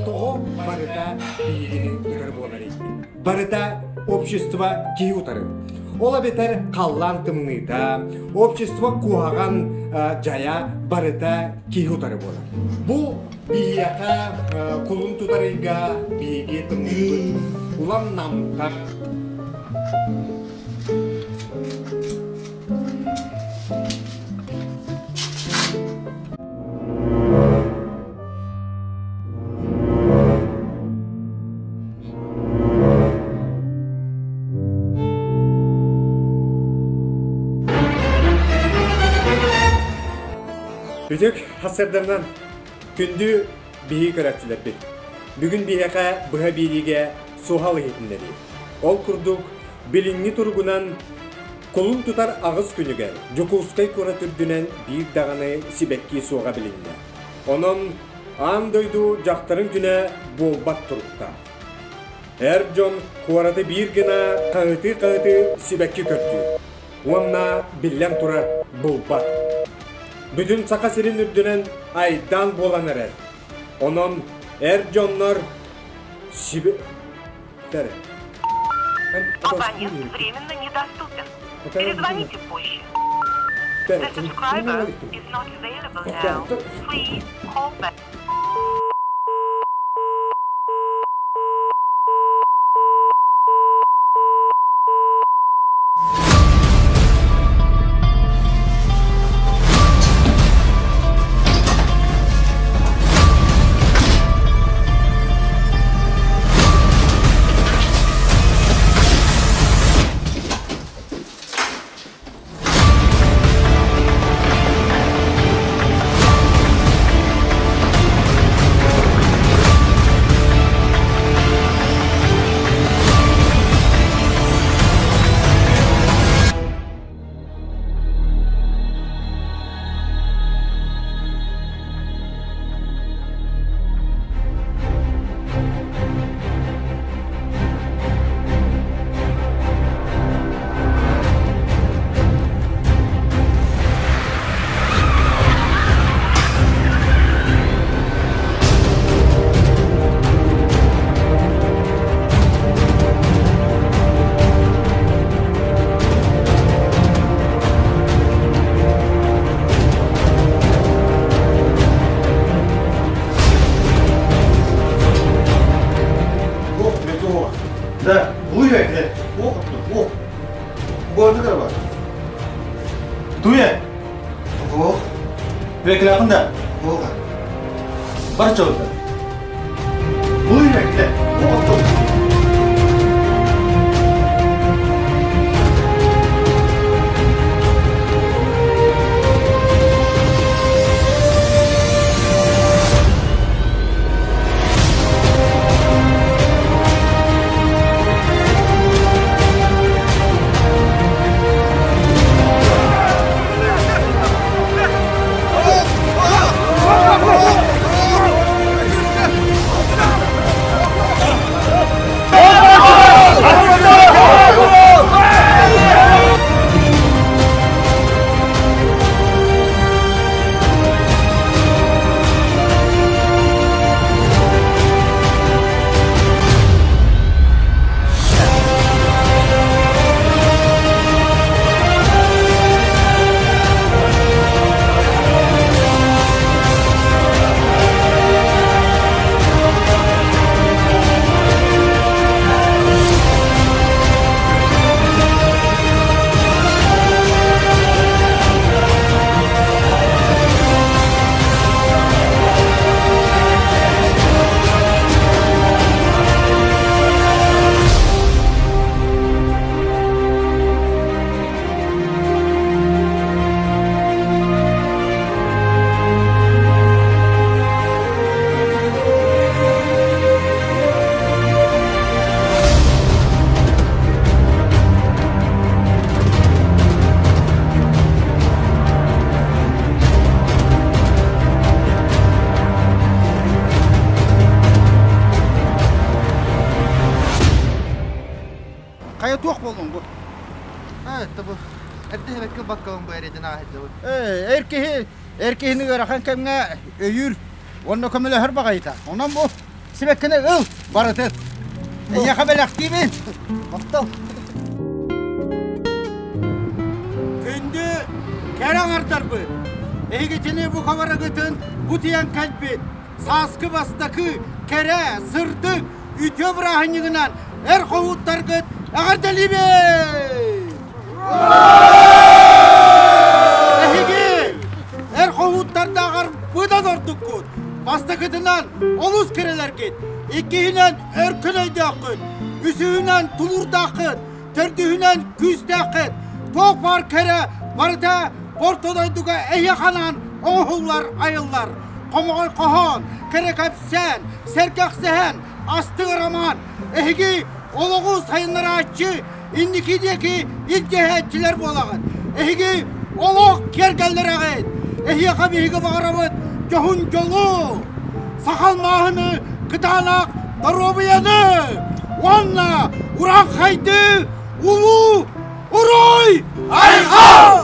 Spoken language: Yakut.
Тоҕо барыта биһигини утары буоларый? Барыта общество киһи утары. Ол эбэтэр халлаан тымныыта, общество куһаҕан дьайа барыта киһи утары буолар. Бу биһиэхэ кулун тутар ыйга биһиги тымныыбыт улам намтар. Үтүк хасырданан күндү биһиги көрөөччүлэрбит. Бүгүн биһиэхэ быһа биэриигэ суһал иһитиннэрии. Ол курдук, билиҥҥи туругунан Кулун тутар аҕыс күнүгэр Дьокуускай куорат үрдүнэн биир даҕаны сибэкки суоҕа билиннэ. Онон аан дойду дьахтарын күнэ буолбат туруктаах. Эр дьон куораты биир гына хаһытыы-хаһытыы сибэкки көрдүүр уонна, биллэн турар, булбат. Бүтүн Саха сирин үрдүнэн айдаан буолан эрэр. Онон эр дьоннор сиб... Абонент временно недоступен. Перезвоните позже. The subscriber is not available now. Please call back. Да, буй Ох, Горды бар. Туя. Ох. Беклахында. Ох. Бар чолда. Буй бекle. Ох. Хайа туох буоллуҥ бу? Аа, это бу эрдэ эбэккэ баккалын бу эрэдин ааһыдыбыт. Ээ, эр киһи эр киһини ыарахан кэмҥэ өйүүр уонна көмөлөһөр баҕайыта. Онон бу сибэккини ыл барытын. Эйиэхэ бэлэхтиибин. Махтал. Күндү кэрэ аҥардарбыт, эһигитини бу хабарыгытын бу тиийэн кэлбит сааскы бастакы кэрэ, сырдык, үтүө бырааһынньыгынан эр хоһууттаргыт эҕэрдэлиибит! Эһиги эр хоһууттардааҕар быдан ордуккут. Бастакытынан олус кэрэлэргит, иккиһинэн өркөн өйдөөххүт, үсүһүнэн тулуурдааххыт, төрдүһүнэн күүстээххит. Туох баар кэрэ барыта орто дойдуга эһиэхэ анаан оҥоһуллар айыллар. Хомоҕой хоһоон, кэрэ кэпсээн, сэргэх сэһэн, астык роман эһиги олоҕу сайыннарааччы, инники диэки илдьэһээччилэр буолаҕыт. Эһиги олох киэргэллэрэҕит. Эһиэхэ биһиги баҕарабыт дьоһун дьолу, сахал мааһыны, кытаанах доруобуйаны уонна урааҥхайды улуу уруй айхал!